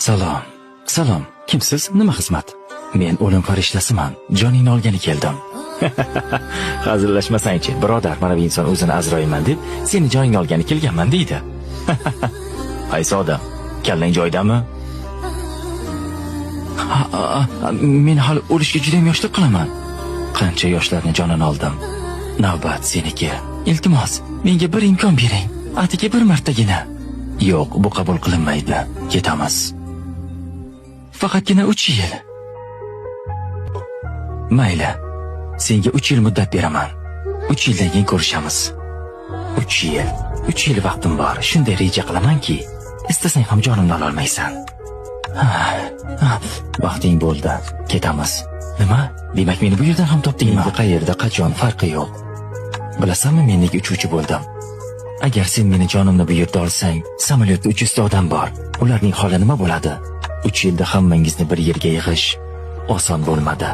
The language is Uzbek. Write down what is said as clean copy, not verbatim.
Salom. Salom. Kimsiz? Nima xizmat? Men o'lim farishtasiman. Joningni olgani keldim. Hazillashmasangchi, birodar, mana bu inson o'zini Azroilman deb, seni joningni olgani kelganman deydi. Qaysi odam? Kallang joyidami? Ha, men hali o'lishga juda ham yoshlik qilaman. Qancha yoshlarni jonini oldim. Navbat seniki. Iltimos, menga bir imkon bering. Atigi bir martagina. Yo'q, bu qabul qilinmaydi. Ketamiz. Faqatgina 3 yil. Mayli. Senga 3 yil muddat beraman. 3 yildan keyin ko'rishamiz. 3 yil. 3 yil vaqtim bor. Shunday reja qilamanki, istasang ham jonimni ololmaysan. Ha, vaqting bo'ldi. Ketamiz. Nima? Demak, meni bu yerdan ham topdingmi? Menga qayerda, qachon farqi yo'q. Bilasanmi, men nega uchuvchi bo'ldim? Agar sen meni jonimni bu yerda olsang, samolyotda 300 ta odam bor. Ularning holi nima bo'ladi? 3 yilda hammangizni bir yerga yig'ish oson bo'lmadi.